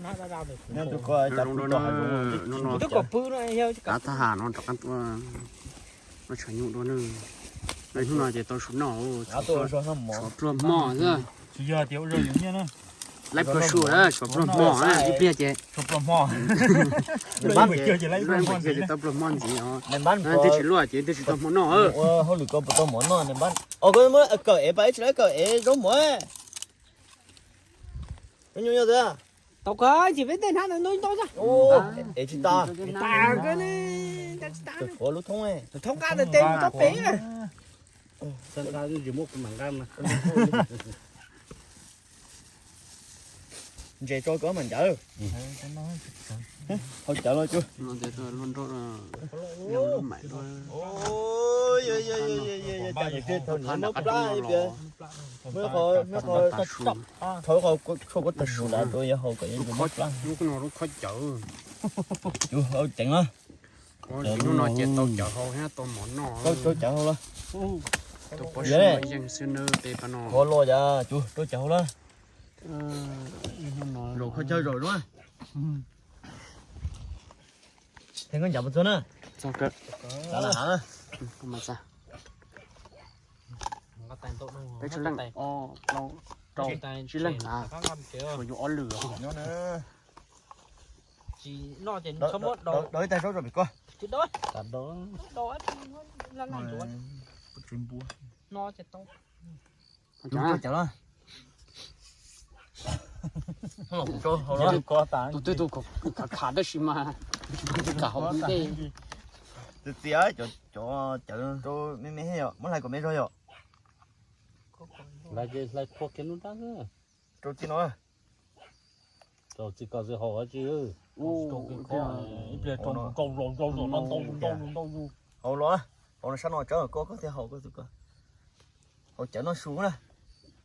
Hnub no, hnub no, qab thaj ham no rov qab tuaj, no tshav nyuj dua nawb. Hnub no ces tau su noj, tshuav pluag hmo xwb. Laib pluag su, tshuav pluag hmo, ib pliag ces, ib pliag ces tau pluag hmo ntxiv os. Twb tsis luaj ces twb tsis tau hmo noj. Ua hauj lwm ko puas tau mov noj ne npab? Os, koj muab kawm ev pas, ib tsis lawv kawm ev zaub mov. Tau kawg, tsis peb tej hnab ntau ntau. Ev tsis tas. Tsis tas kawg ne. Tsis tas. Ua lub thoob, thoob nqa ntawm tes tau pem. Ntses tso koj mam ncav. Hau cawv los cuag. Thauv qhov tshuaj kuv tag su nrad rau yog hau kom yeej zoo plab. Lub no lub khob cawv. Cuag hau ceev na. Hnub no ces tau cawv hau thiab tau mov noj. Tau cawv hau los. Tus pov su yeej xwb nawb, peb pab no. Qhov los yas, cuag tau cawv hau los. Zaum kho chaw zaum na. Theej koj ncav mus txog na. Txog kawg. Peb tsib leej, rau tsib leej na. Tshuav yus ob lwm. Tsis noj ces txhob muab do. Tsis do. Tus twg tus khav khav tab sis mas tsis kam hauv ntej. Txiav txiav cov cawv rau me me thiab yom, muab hlais kom me zog yom. Hlais ces hlais qhua kiag nruab nrab xwb. Rau txij no. Rau txij ko xwb, hau dab tsi. Ib pliag rau ntau ntau ntau ntau ntau ntau. Hau los, hau no sab no tsawv koj koj thiaj hau koj tus ko. Hau cawv noj su na.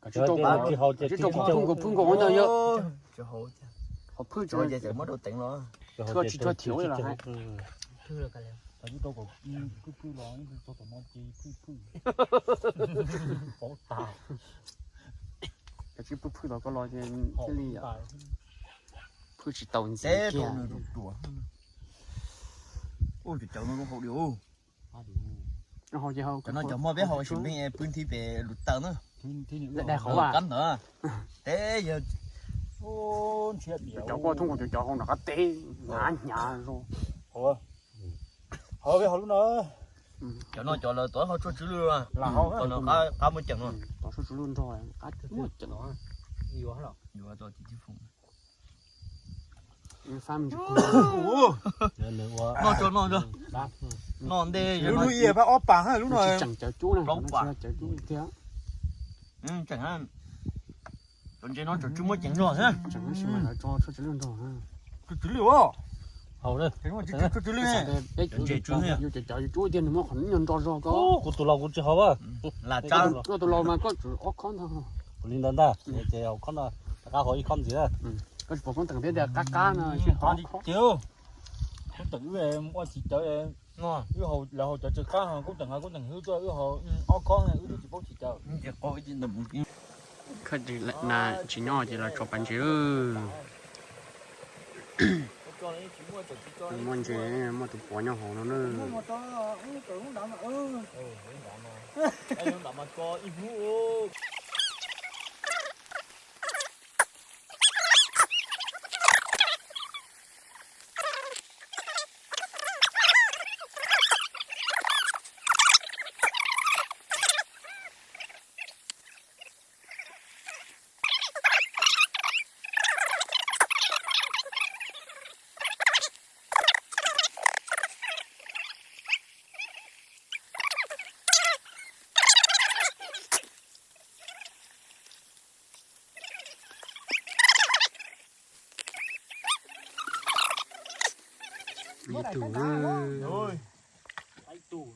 Tsis tau, tsis hau ces tsis tau, phwj nkaus phwj nkaus ua ntawd yog. Tsis hau ces muab rau teev los. Tsis tau thiav los. Phwj phwj los, phwj phwj. Cov tsis phwj phwj los koj los ces thiaj li phwj tsis tau ntxiv kiag. Ua cov cawv no zoo hau diam. Cov no cov hmo peb hau sim neej pw nthi pem lub taw na. Qab ntawd teb yog cov koj thoob nkaus cov cawv hau nram qab teb hnyav hnyav zoo. Hau peb hau lub no. Cov no cov lawv tov hau tshuaj tsw lwj, qab muaj ceem no. Tov tshuaj tsw lwj nrog qab muaj ceem. Yuav tau ti ti fum. Noj tso, noj tso. Noj ntej lub lub i pab ob pas lub no. Tseem cawv cub na, plaub pas. Cawv cub tiag. Tseem, cov ntses no tseem tsw muaj ceev zog thiab. Tseem tab sis mas lawv tso tshuaj tsw lwj nrog. Tsw tsw lwj os. Hau na. Tsw tsw lwj. Peb yus cov cawv yus cub tiag nws muaj qhov nyuag nro zog ko. Kuv tus laus kuv tsis hau. Lam tsab. Koj tus laus mas koj tsum ob khob ntag. Kuv li ntawd ntag, ces hau khob no, rov qab hau ib khob ntxiv na. Koj tsis pom koob teem peb tias qab qab no, ces ob khob. Koob teem wb ua tsis cawv, wb hau, lawv hau cawv tsawg qab, koob teem, koob teem wb tuaj wb hau ob khob, wb twb tsis paub tsis cawv. Koj tsis nyob ces los tso pas ntses. Muaj ntses, muaj tus puav nyob hauv no na. Ib tug.